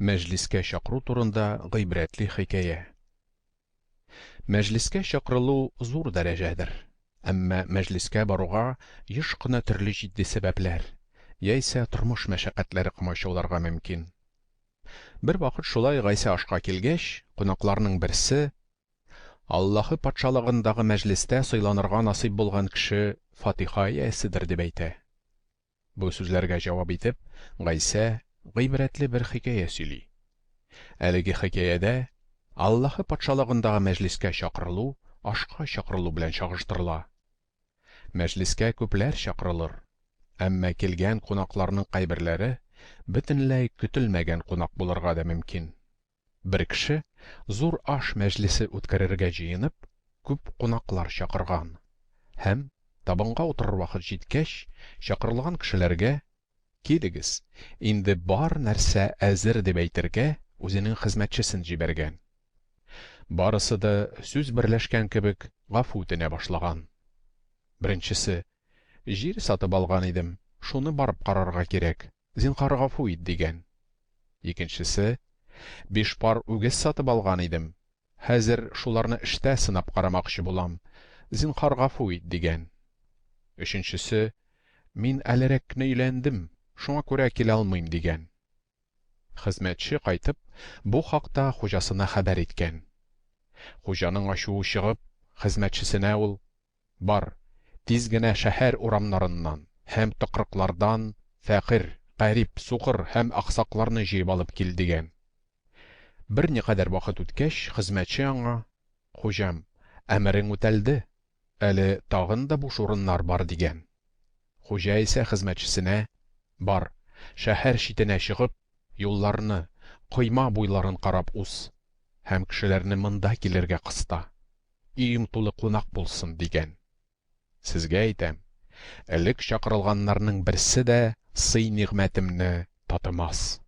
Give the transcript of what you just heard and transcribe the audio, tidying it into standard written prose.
Мәҗлескә чакыру турында гыйбрәтле хикәя. Мәҗлескә чакырылу зур дәрәҗәдер. Әмма мәҗлескә баруга еш кына төрле җитди сәбәпләр, яисә тормыш мәшәкатьләре комачауларга мөмкин. Бервакыт шулай Гайсә ашка килгәч, кунакларның берсе, Аллаһы Патшалыгындагы мәҗлестә сыйланырга насыйп булган кеше фатиха ияседер, дип әйтә. Бу сүзләргә җавап итеп, Гайсә гыйбрәтле бер хикәя сөйли. Әлеге хикәядә Аллаһы Патшалыгындагы мәҗлескә чакырылу ашка чакырылу белән чагыштырыла. Мәҗлескә күпләр чакырылыр, әмма килгән кунакларның кайберләре бөтенләй көтелмәгән кунак булырга да мөмкин. Бер кеше, зур аш мәҗлесе үткәрергә җыенып, күп кунаклар чакырган. Һәм, табынга утырыр вакыт җиткәч, чакырылган кешеләргә, Килегез, инде бар нәрсә әзер дип әйтергә үзенең хезмәтчесен җибәргән. Барысы да, сүз берләшкән кебек, гафу үтенә башлаган. Беренчесе, Җир сатып алган идем, шуны барып карарга кирәк, Зинһар гафу ит, дигән. Икенчесе, Биш пар үгез сатып алган идем, хәзер шуларны эштә сынап карамакчы булам, зинһар гафу ит, дигән. Өченчесе, Мин әлерәк кенә өйләндем, шуңа күрә килә алмыйм, дигән. Хезмәтче кайтып, бу хакта хуҗасына хәбәр иткән. Хуҗаның ачуы чыгып, хезмәтчесенә ул, Бар, тиз генә шәһәр урамнарыннан һәм тыкрыклардан фәкыйрь, гарип, сукыр һәм аксакларны җыеп алып кил, дигән. Берникадәр вакыт үткәч, хезмәтче аңа, Хуҗам, әмерең үтәлде, әле тагын да буш урыннар бар, дигән. Хуҗа исә хезмәтчесенә, Бар, шәһәр читенә чыгып, юлларны, койма буйларын карап уз һәм кешеләрне монда килергә кыста. Өем тулы кунак булсын, дигән. Сезгә әйтәм, элек чакырылганнарның берсе дә сый-нигъмәтемне татымас.